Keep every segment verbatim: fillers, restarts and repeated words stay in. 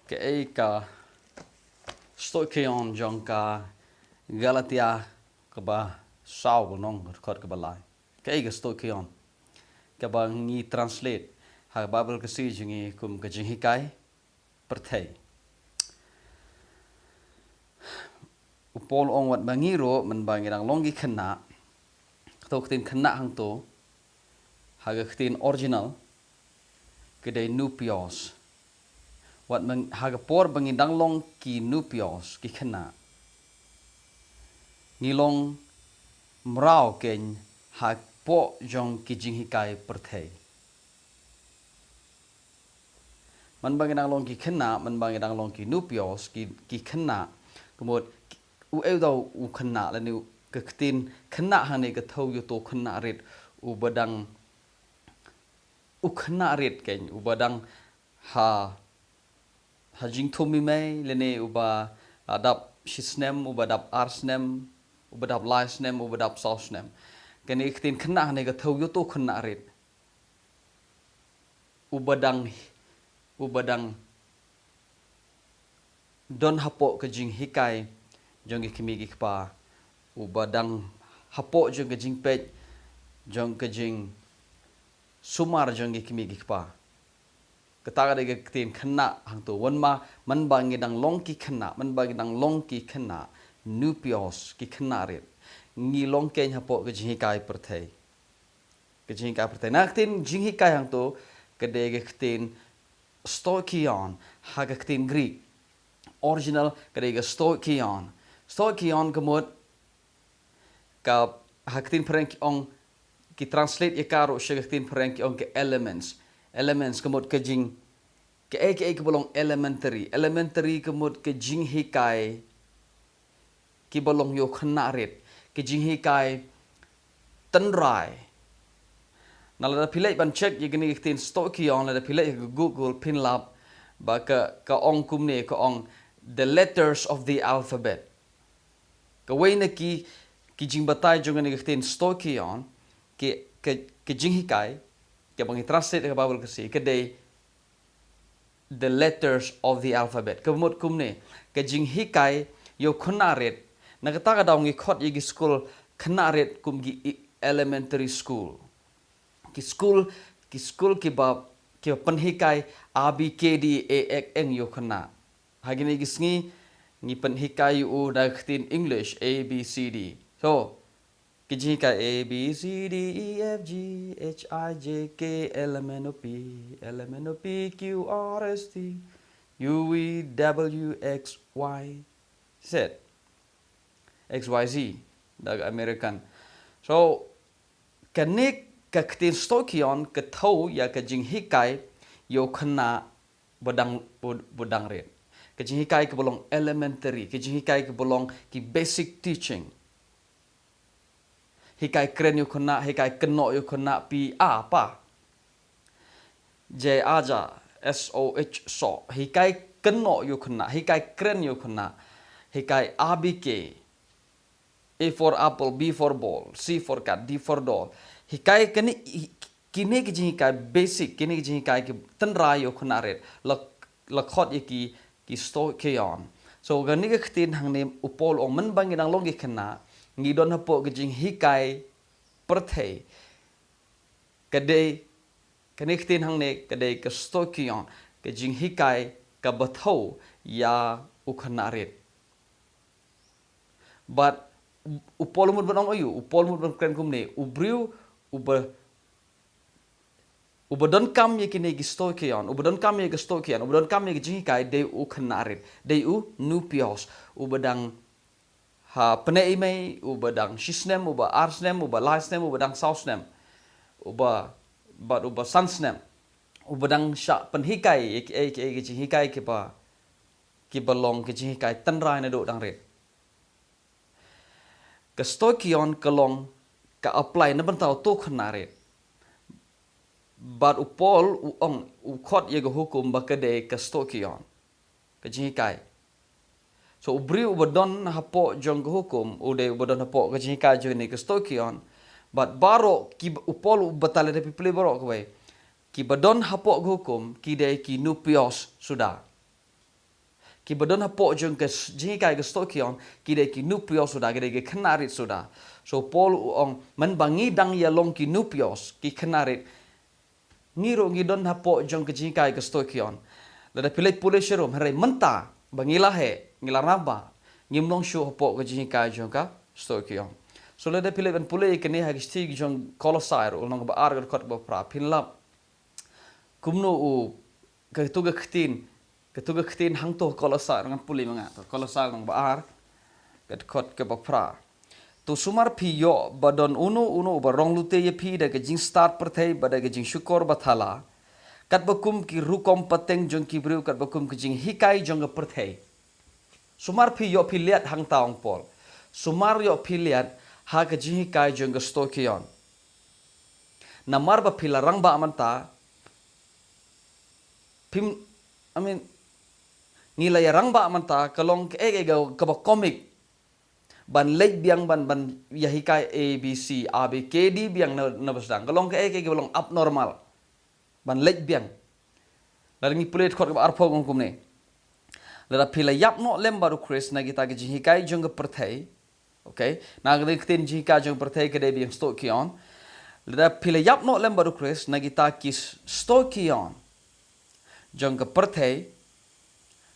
Kaei ka stoicheion jong ka Galatia kaba saw, lynnong dkhot kaba lai? Kaei ka stoicheion kaba ngi translate ha Baibl Khasi jong ngi kum ka jinghikai pyrthei? U Paul u ong wat ba ngi ruh mynba ngi dang long ki khynnah, kato ka ktien khynnah hangto ha ka ktien original ka dei nupios. Wat mynba ha ka por ba ngi dang long ki nupios, ki khynnah, ngi long mraw keiñ hapoh jong ki jinghikai pyrthei. Mynba ngi dang long ki khynnah, mynba ngi dang long ki nupios, ki, ki khynnah, ka mut, uei u khynnah lane ka ktien khynnah hangne ka thew ïa uto u khynnah rit uba dang, u khynnah rit keiñ, uba dang ha, ha jingthmu mei, lane uba, ah, dap shi snem, uba dap ar snem, uba dap lai snem, uba dap saw snem. Kane ka ktien khynnah hangne ka thew ïa uto u khynnah rit uba dang, uba dang don hapoh ka jinghikai jong ki kmie ki kpa, uba dang hapoh jong ka jingpeit, jong ka jingsumar jong ki kmie ki kpa. Kata ka dei ka ktien khynnah hangto. Wat mynba, mynba ngi dang long ki khynnah, mynba ngi dang long ki khynnah nupios, ki khynnah rit, ngi long keiñ hapoh ka jinghikai pyrthei. Ka jinghikai pyrthei. Na ka ktien jinghikai hangto ka dei ka ktien stoicheion ha ka ktien Greek. Original ka dei ka stoicheion. Stoicheion ka mut ka, ha ka ktien phareng ki ong, ki translate ïa ka ruh sha ka ktien phareng ki ong ka elements. Elements ka mut ka jing, kaei kaei kaba long elementary. Elementary ka mut ka jinghikai kiba long ïa u khynnah rit, ka jinghikai tynrai. Na lada phi leit ban check ïa kane ka ktien stoicheion, lada phi leit ha ka Google phin lap ba ka, ka ong kumne, ka ong the letters of the alphabet. Kawei na ki, ki jingbatai jong kane ka ktien stoicheion, ki, ka, ka jinghikai kaba ngi translate ha ka Baibl Khasi ka dei the letters of the alphabet. Ka mut kumne, ka jinghikai ïa u khynnah rit. Na kata ka daw ngi khot ïa ki skul khynnah rit kum ki i-, elementary school. Ki skul, ki skul kiba, kiba pynhikai A B K D A ek eng ïa u khynnah. Ha kine ki sngi ngi pynhikai ïa u da ka ktien English A B C D. So, ki jinghikai A B C D E F G H I J K L M N O P, L M N O P Q R S T U V W X Y Z. X Y Z da ka American. So, kane ka ktien stoicheion ka thew ïa ka jinghikai ïa u khynnah ba dang, ba, ba dang rit. Ka jinghikai kaba long elementary, ka jinghikai kaba long ki basic teaching. Hikai kren ïa u khynnah, hikai kynnoh ïa u khynnah, P A pa. J A ja, S O H soh. Hikai kynnoh ïa u khynnah, hikai kren ïa u khynnah. Hikai A B K. A for apple, B for ball, C for cat, D for doll. Hikai kane, hi-, kine ki jinghikai basic, kine ki jinghikai ki tynrai ïa u khynnah rit. La, la khot ïa ki, ki stoicheion. So, kane ka ktien hangne u Paul u ong mynba ngi dang long ki khynnah, ngi don hapoh ka jinghikai pyrthei. Ka dei, kane ka ktien hangne ka dei ka stoicheion, ka jinghikai kaba thew ïa u khynnah rit. Bad u Paul u mut ban ong aïu, u Paul u mut ban kren kumne, u briew uba, uba donkam ïa kine ki stoicheion, uba donkam ïa ki stoicheion, uba donkam ïa ki jinghikai dei u khynnah rit, dei u nupios, uba dang ha pyneh i mei, uba dang shi snem, uba ar snem, uba lai snem, uba dang saw snem, uba, bad uba san snem, uba dang shah pynhikai ïa kiei kiei ki jinghikai kiba, kiba long ki jinghikai tynrai naduh dang rit. Ka stoicheion ka long ka apply na bynta uto u khynnah rit. Bad u Paul u ong, u khot ïa ka hukum ba ka dei ka stoicheion, ka jinghikai. So u briew uba don hapoh jong ka hukum u dei uba don hapoh ka jinghikai jong kane ka stoicheion. Bad baroh ki, u Paul u batai lada phi pule baroh kawei, kiba don hapoh ka hukum ki dei ki nupios suda. Kiba don hapoh jong ka s- jinghikai ka Stoichkeion, ki dei ki nupios suda, ki dei ki khynnah rit suda. So Paul u ong, mynba ngi dang ïalong ki nupios, ki khynnah rit, ngi ruh ngi don hapoh jong ka jinghikai ka Stoichkeion. Lada phi leit pule sharum, hynrei mynta ba ngi la heh, ngi la rangbah, ngim long shuh hapoh ka jinghikai jong ka Stoichkeion. So lada phi leit ban pule ïa kane ha ka shithi jong Kolosai ruh, lynnong ba ar ka dkhot ba phra, phin lap kumno u, katu ka ktien, katu ka ktien hangto Kolosai, ngan pule ma nga, to Kolosai lynnong ba ar ka dkhot ka ba phra. To sumar phi ïoh ba don uno uno uba rong lute ïa phi da ka jingstad pyrthei bad da ka jingshukor bathala, katba kum ki rukom pateng jong ki briew, katba kum ki jinghikai jong ka pyrthei. Sumar phi ïoh phi liat hangta, ong Paul. Sumar ïoh phi liat ha ka jinghikai jong ka Stoichkeion. Namar ba phi la rangbah mynta, phim, I mean, ngi la ïa rangbah mynta, ka long kaei kaei ka, kaba komik. Ban leit biang ban, ban ïa hikai A B C, A B K D biang na, na ba sdang. Ka long kaei kaei kaba long abnormal. Ban leit biang. Lada ngi pule dkhot kaba arphew ka ong kumne. Lada phi la ïap noh lem bad u Khrist na kita ki jinghikai jong ka pyrthei. Okay? Na ka ktien jinghikai jong ka pyrthei ka dei biang Stoichkeion. Lada phi la ïap noh lem bad u Khrist na kita ki s- Stoichkeion jong ka pyrthei,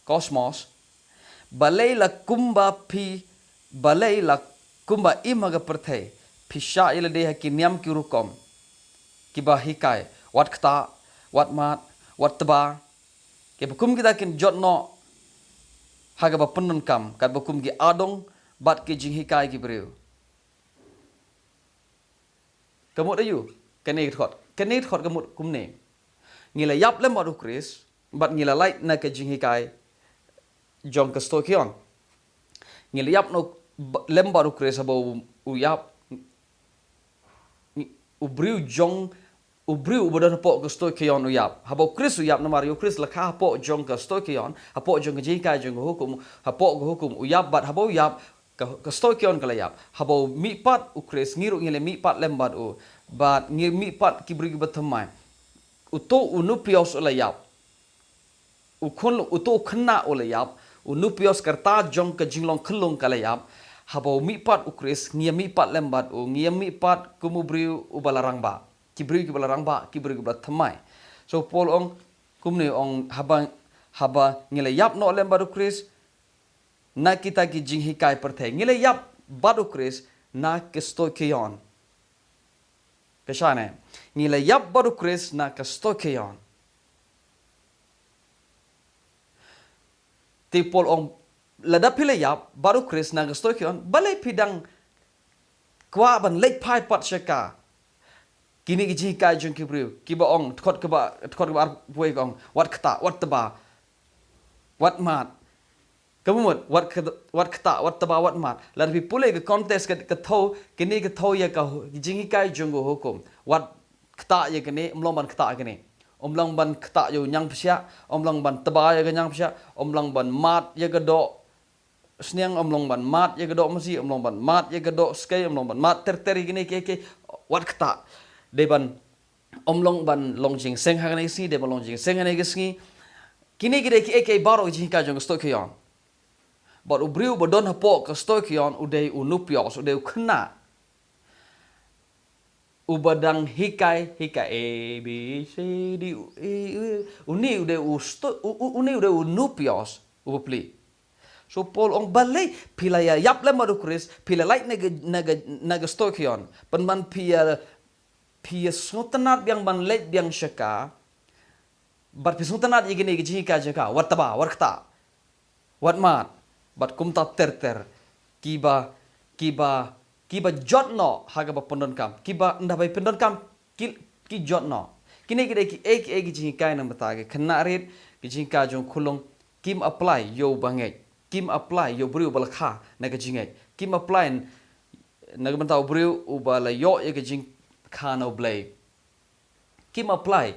cosmos, balei la kumba phi, balei la kumba im ha ka pyrthei, phi shah ïa lade ha ki niam ki rukom kiba hikai, wat ktah, wat mad, wat tba, kiba kum kita kin jot noh ha kaba pyndonkam, katba kum ki adong bad ki jinghikai ki briew. Ka mut aïu? Kane ka dkhot. Kane ka dkhot ka mut kumne. Ngi la ïap lem bad u Khrist, bad ngi la lait na ka jinghikai jong ka Stoichkeion. Ngi la ïap noh ba- lem bad u Khrist haba u, u ïap, u briew jong, u briew uba don hapoh ka Stoichkeion u ïap. Haba u Khrist u ïap namar ïa u Khrist la kha hapoh jong ka Stoichkeion, hapoh jong ka jinghikai jong ka hukum, hapoh ka hukum u ïap bad haba u ïap, ka, ka Stoichkeion ka la ïap. Haba u mihpat u Khrist, ngi ruh ngi la mihpat lem bad u. Bad ngi mihpat ki briew kiba thymmai. Uto u nupios u la ïap. U khun, uto u khynnah u la ïap. U nupios ka rta jong ka jinglong khyllung ka la ïap. Haba u mihpat u Khrist, ngi ïa mihpat lem bad u, ngi ïa mihpat kum u briew uba la rangbah. Ki briew kiba la rangbah, ki briew kiba la thymmai. So Paul ong, kumne ong haba, haba ngi la ïap noh lem bad u Khrist, na kita ki jinghikai pyrthei. Ngi la ïap bad u Khrist na ka Stoichkeion. Ka shane. Ngi la ïap bad u Khrist na ka Stoichkeion. Te Paul ong, lada phi la ïap bad u Khrist na ka Stoichkeion, balei phi dang kwah ban leit phai pat sha ka. Kine ki jinghikai jong ki briew, kiba ong, dkhot kaba, dkhot kaba arphew ka ong, wat ktah, wat tba, wat mad. Ka mut, wat kt-, wat ktah, wat tba, wat mad. Lada phi pule ka context ka, ka thew, kine ka thew ïa ka hu-, jinghikai jong ka hukum. Wat ktah ïa kane, ym long ban ktah ïa kane. Ym long ban ktah ïa u ñiangpsiah, ym long ban tba ïa ka ñiangpsiah, ym long ban mad ïa ka doh sniang, ym long ban mad ïa ka doh masi, ym long ban mad ïa ka doh skei, ym long ban mad ter ter ïa kine kiei kiei, wat ktah. Dei ban, ym long ban long jingseng ha kane ka sngi, dei ban long jingseng ha kane ka sngi. Kine ki dei kiei kiei baroh ki jinghikai jong ka Stoichkeion. Bad u briew ba don hapoh ka Stoichkeion u dei u nupios, u dei u khynnah. Uba dang hikai, hikai A, B, C, D, U, E, U, une u dei u sto-, u, u, une u dei u nupios, uba plie. So Paul ong balei, phi la ïa ïap lem bad u Khrist, phi la lait na ka, na ka, na ka Stoichkeion. Pynban phi ïa, phi ïa sngewtynnad biang ban leit biang sha ka, bad phi sngewtynnad ïa kine ki jinghikai jong ka, wat tba, wat ktah, wat mad, bad kumta ter ter, kiba, kiba, kiba jot noh ha kaba pyndonkam, kiba ynda bai pyndonkam, ki, ki jot noh. Kine ki dei kiei kiei ki jinghikai na ka bynta ki khynnah rit, ki jinghikai jong u khunlung, kim apply ïa uba ngeit, kim apply ïa u briew uba la kha na ka jingngeit, kim apply na ka bynta u briew uba la ïoh ïa ka jingkha na u Blei. Kim apply.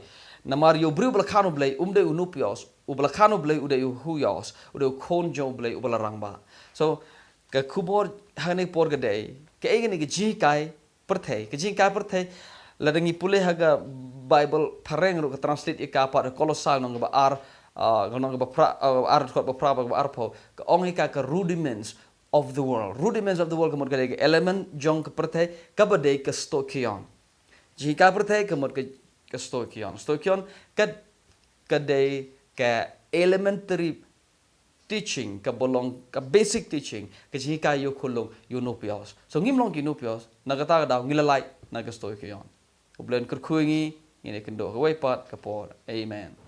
Namar ïa u briew uba la kha na u Blei, um dei u nupios, uba la kha na u Blei u dei u huios, u dei u khun jong u Blei uba la rangbah. So, ka khubor ha kane ka por ka dei, kaei kane ka jinghikai pyrthei, ka jinghikai pyrthei, lada ngi pule ha ka Bible phareng ruh ka translate ïa ka pat, Kolosai lynnong ba ar, ah, ka nong kaba phra, ah, ar dkhot ba phra bad kaba arphew, ka ong ïa ka ka rudiments of the world. Rudiments of the world ka mut ka dei ka element jong ka pyrthei kaba dei ka stoicheion. Jinghikai pyrthei ka mut ka, ka stoicheion. Stoicheion ka, ka dei ka elementary teaching, kaba long ka basic teaching, ka jinghikai ïa u khunlung, ïa u nongpynim. So ngim long ki nongpynim, na kata ka daw ngi la lait na ka stoicheion. U Blei un kyrkhu ïa ngi, ngin ïakynduh kawei pat ka por. Amen.